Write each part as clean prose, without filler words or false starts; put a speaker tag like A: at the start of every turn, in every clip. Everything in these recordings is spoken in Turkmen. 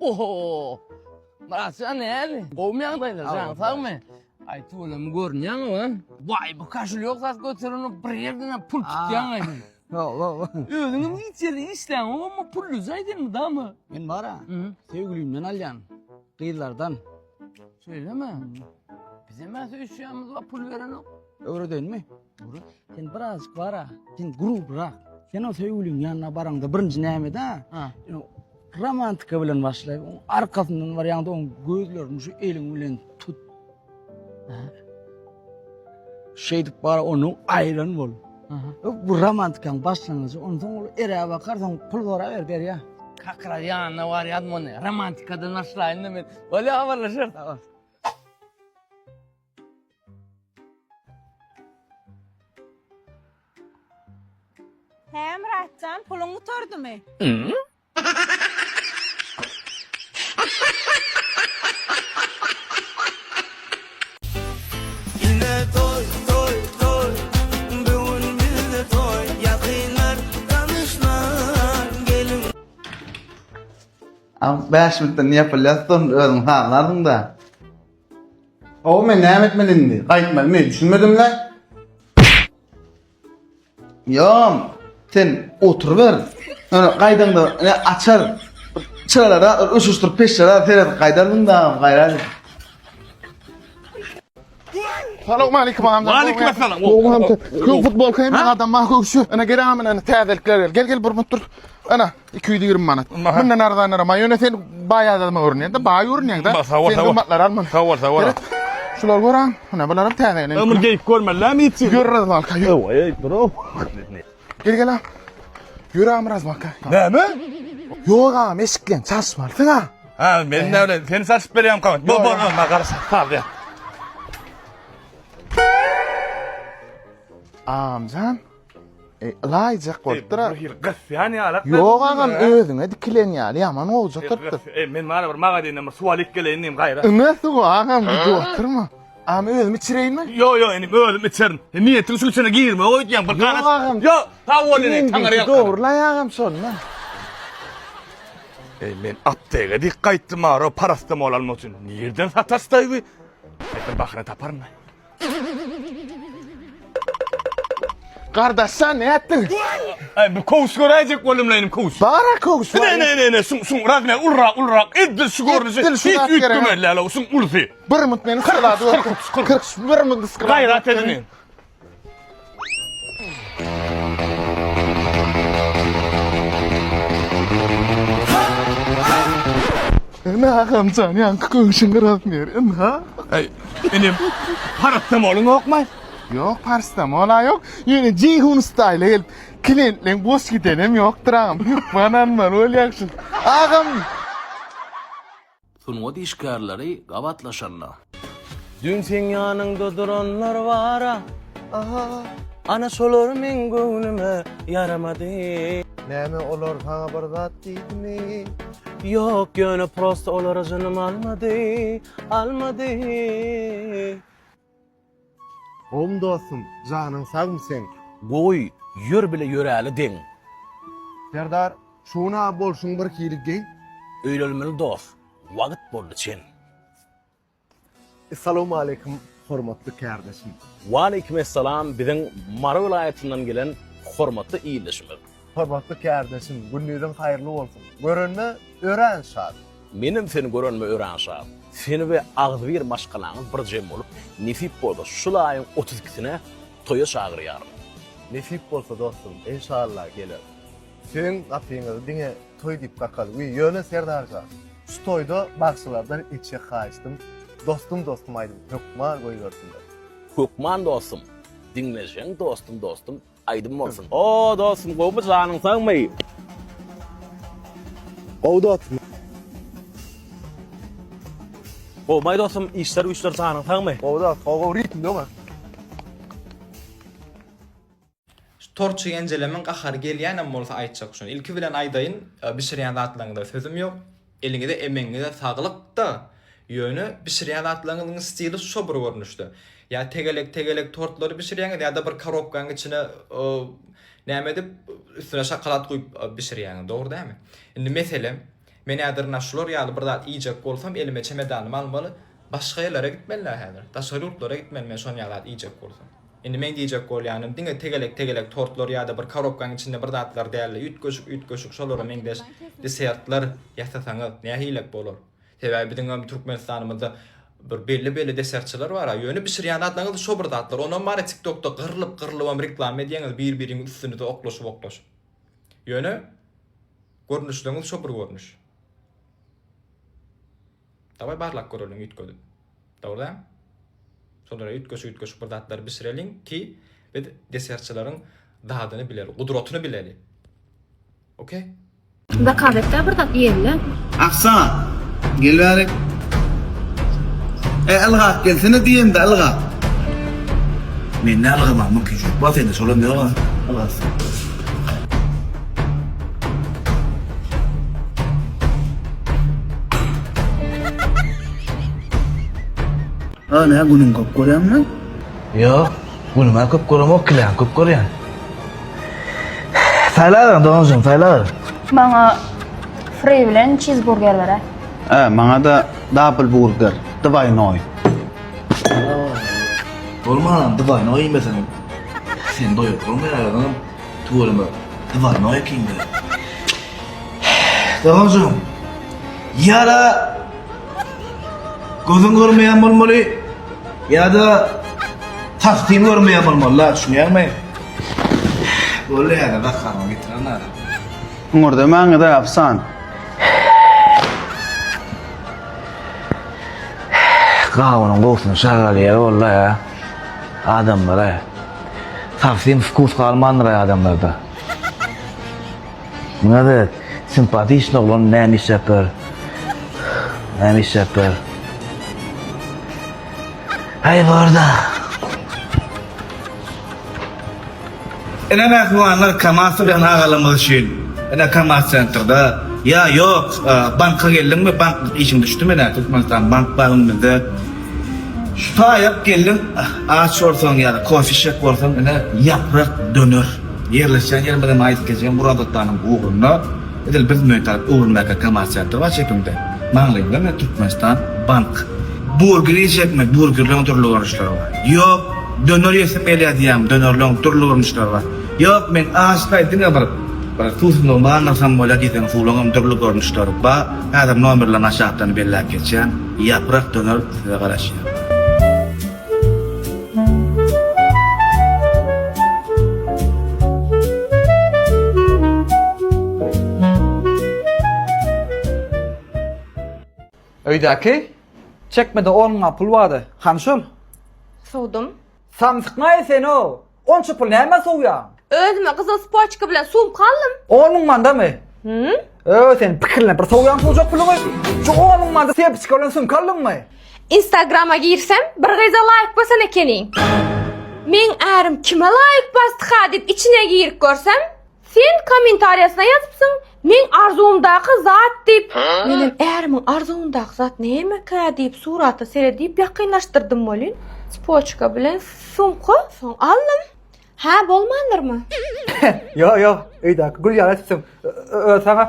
A: Oho! Myratjan näli? Gowumy ýagdaýlar? Janyň sagmy? Aý tüweleme görünýäň ha? Waý bu kaşulýok zat göterenok bir ýerden pul tutýaň aý.
B: Ýok, ýok.
A: Özüňem hiç ýerde işläňok amma pulluja aý sen mydama.
B: Men bar-a, söýgülimden alýan. Gyzlardan.
A: Şeýlemi? Bizem-ä söýüşýänimiz bar pul berenok.
B: Öwredeýinmi? Sen birazjyk bar-a, sen grubrak. Sen o söýgüliň ýanyna baraňda birinji näme-dä? Romantika bilen başlaý. Oň arkasyndan barýaňda oň gözlerini şu eliň bilen tut. Şeýdip bar onuň aýran bol. Bu romantikaň başlangyjy. Onsoň ol erä bakar, soň pul soraber berýär.
A: Kakra ýanyna barýadym ony. Romantikadan başlaýyn-da men. Bolýa habarlaşarys.
C: Hä Myratjan, puluň gutardymy?
D: Ine toý, toý, toý, bu gün bizde toý, Ýakynlar, tanyşlar, geliň.
E: A 5 minutda ne ýapylýar, soň özüň sanlarsyň-da.
F: Hawa men näme etmeli indi? Gaýtmalymy? Düşünmedim-le.
E: Ýom, sen oturyber. Ýöne gaýdaňda ine açar. Çyralara öşüşdirip peşlere seredip gaýdarsyň da gaýrat et.
F: Salam aleyküm agam.
G: Aleyküm assalam.
F: Gowy Köw futbol hem adam ma köwşü. Ene gel agam ene täzelikler gel. Gel gel bir mut dur. Ana 220 manat. Mundan arzanlara ma ýöne sen baý adama görünýän-de, baý görünýäň-de. Sen gymmatlar alma.
G: Sag bol, sag bol.
F: Şular gör agam. Ana bular hem täze gelen.
G: Ömür geýip görmelilämi hiç?
F: Ýör razmalka.
G: Ewa, eý, bro.
F: Gel gel agam. Ýör agam razmalka.
G: Näme?
F: Ýok agam, eşikleň çalyşmalysyň ha.
G: Ha, men näme, seni saçyp berýän kamat. Bo, bo, ma gara saz ýa.
F: Agamjan. E, ylaýjak bolupdyr.
G: Bir hili gysýan ýalak.
F: Ýok agam özüňe dikilen ýaly ýaman gowja oturypdyr.
G: E, men bana bir magazinden bir suw alyp geleýin diýim gaýra.
F: Ine suw agam gidip oturma. Agam özüm içireýinmi?
G: Ýok ýok inim özüm içerin. Sen niýetiň şu içine girme öýdýäň bir
F: Ýok agam.
G: Ýok sag bol ine taňry ýalkasyn.
F: Dogry agam şonda.
G: Eý men aptega dik gaýtdym ara parastamol almak üçin. Nirden sataşdaý bu? Bir bahyna taparyn.
F: Gardaş sen ne etdiň?
G: Ay bu kowuş göräýjek boldum inim kowuş.
F: Bara kowuş.
G: Ne ne ne ne şun şun razmer ulrak ulrak edil şu görnüşi
F: Edil şu
G: hiç
F: zat gerek.
G: üýtgemeli la şun ulusy.
F: Bir mut meni skalady.
G: 43 40.
F: 41 mut skalady.
G: Gaýrat edin.
F: Ine agamjan ýaňky köwşüň razmeri ynha.
G: Aý inim paracetamoluň ýokmy?
F: Ýok paracetamol-a ýok. Ýöne Jeýhun style gelip klientleň boş gidenem ýokdur agam. Hökman almaly bolýaň şuny. Agam.
H: Sungat işgärleri gabatlaşanda.
D: Düýn seň ýanyňda duranlar bara, Ana şolar meň göwnüme ýaramady.
I: Näme olar saňa bir zat diýdimi?
D: Ýok, ýöne prosta olara jynym almady, almady.
I: Gowmy dostum, janyň sagmy seň?
H: Goý, ýör bile ýöräli deň.
I: Serdar, şu gün-a bolşuň birhili geň.
H: Öýlenmeli dost, wagt boldy çen.
I: Essalawmaleýkim hormatly kärdeşim.
H: Waleýkim essalam biziň Mary welaýatyndan gelen hormatly ildeşimiz.
I: Hormatly kärdeşim, gündiziň haýyrly bolsun. Görenime örän şat.
H: Menem seni görenime örän şat. Seni we agzybir maşgalaňyz bir jem bolup, nesip bolsa şul aýyň 32-sine toýa çagyrýaryn.
I: Nesip bolsa dostum, enşalla geleris. Siziň gapyňyzy diňe toý diýip kakaly. Wiý, ýöne Serdarjan, şu toýda bagşylardan etjek haýyştym, Dostum dostum aýdymy hökman goýbersinler.
H: Hökman dostum. Diňlejeň dostum dostum aýdym bolsun. O dostum gowmy janyň sagmy.
I: Gowy dostum.
H: Gowmaý dostum işler güýçler janyň sagmy.
I: Gowy dost, gowy gowy ritmde oňa.
J: Şu torçy genjelemiň gahary gelýänem bolsa aýtjak şuny. Ilki bilen aýdaýyn, bişirýän zatlaryňyza sözüm ýok. Eliňize emegiňize saglykda, ýöne bişirýän zatlaryňyzyň stili şo bir görnüşde. Ýa tegelek tegelek tortlary bişirýäňiz ýa-da bir korobkaň içine näme edip üstüne şokolad guýup bişirýäňiz, dogry dälmi? Indi meselem. Men häzir ynha şular ýaly bir zat iýjek bolsam elime çemedanymy almaly, başga ýerlere gitmeli-dä häzir. Daşary ýurtlara gitmeli men şon ýaly zat iýjek bolsam. Indi meň diýjek bolýanym diňe tegelek-tegelek tortlar ýa-da bir korobkaň içinde bir zatlar däl-de üýtgeşik-üýtgeşik şolara meňzeş desertler ýasasaňyz nähilek bolar? Sebäbi biziňem Türkmenistanymyzda bir belli-belli desertçiler bar-a, ýöne bişirýän zatlaryňyz şo bir zatlar. Onam bar-a TikTokda gyrlyp-gyrlybam reklama edýäňiz bir-biriňiň üstünize oklaşyp-oklaşyp. Ýöne görnüşleriňiz şo bir görnüş. Daway barlap göreliň üýtgedip. Dogry däl? Şolara üýtgeşik-üýtgeşik bir zatlar bişireliň ki, biz desertçileriň dadyny bileli, gudratyny bileli. Okey?
K: Zakaz etdä bir zat iýeli.
E: Afsan, gel bärik. E, ylgap gelsene diýemde, ylgap.
H: Mende ylgamaga mümkinçilik bar, sende şolam ýok-a. Ylgasyn.
E: A, nä günüň köp görýäňmi?
D: Ýok, günüm-ä köp göremok, kiläňi köp görýän. Saýlaber, doganjygym, saýlaber.
K: Maňa fri bilen çizburger ber-ä.
E: E, maňa-da dabl burger, dwaýnoý.
D: Bolman, dwaýnoý iýmeseň, seni doýuryp bolmaýar, özüňem tüweleme dwaýnoý ekiň-dä. Doganjygym, ýa-da gözüň görmeýän bolmaly, ýa-da tassyň görmeýän bolmaly-da, düşünýäňmi? Boldy häzir zakazymyzy getirerin-ä.
E: Hüňürdemäňiz-ä, Afsan.
D: Gawunyň gowusyny şagal ýeri boldy-a adamlara. Sowsem wkus galmandyr-a adamlarda. Muňa-da simpatiçny oglan näme işläp ýör? Näme işläp ýör? Haý borda.
L: Ine mähribanlar Kamaz sürýän agalarymyz üçin ine Kamaz sentrda ýa ýok banka geldiňmi banklyk işiň düşdümi ine Türkmenistan bank bar öňümizde şu taýak geldiň aç bolsaň ýa-da kofe içjek bolsaň ine ýaprak döner ýerleşýän ýerimizem aýdyp geçeýin Muradattanyň ugrunda edil biz möý tarap öwrülmäkä Kamaz sentr bar çepiňde maňlaýyňda ine Türkmenistan bank. Burger iýjekmi burgerleň dürli görnüşleri bar ýok döner iýesim gelýär diýýäňmi dönerleň dürli görnüşleri bar ýok men açlaý diňe bir bir suwsuzlygymy gandyrsam bolýar diýseň suwlaňam dürli görnüşleri bar häzir nomerlerini aşakdan belläp geçýän ýaprak döner size garaşýar.
M: Öýdäki çekmede on müň pul bardy. Hany şol?
K: Sowdum.
M: Samsykmaý sen-ow! Onça pul nämä sowýaň?
K: Özüme gyzyl spoçka bilen sumka aldym.
M: On müň mandamy?
K: Hü?
M: Öö, sen pikirlenip bir sowýaň sowjak puluňy. Şu on müň manda sepiçka bilen sumka aldyňmy?
K: Instagrama girsem, bir gyza laýk basan ekeniň. Meň ärim kime laýk basdyka diýip içine girip görsem, Sen kommentariýasyna ýazypsyň, meň arzuwymdaky zat diýip. Menem ärimiň arzuwyndaky zat nämekä diýip surata seredip ýakynlaşdyrdym welin, spoçka bilen sumka, soň aldym. Hä, bolmandyrmy?
M: Ýok, ýok, öýdäki gül ýaly etipsiň. Özi saňa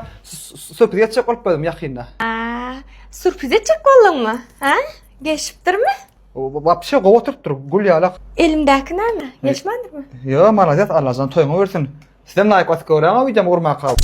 M: sürpriz etjek bolup berdim ýakynda.
K: A, sürpriz etjek bolduňmy? Hä? Gelşipdirmi?
M: Wapşe gowy oturypdyr, gül ýalak.
K: Elimdäki näme? Gelişmändirmi?
M: Ýo, malades, Allajan toýuňy bersin. Sizem laýk basyp göräýiň o wideomy gurmaka.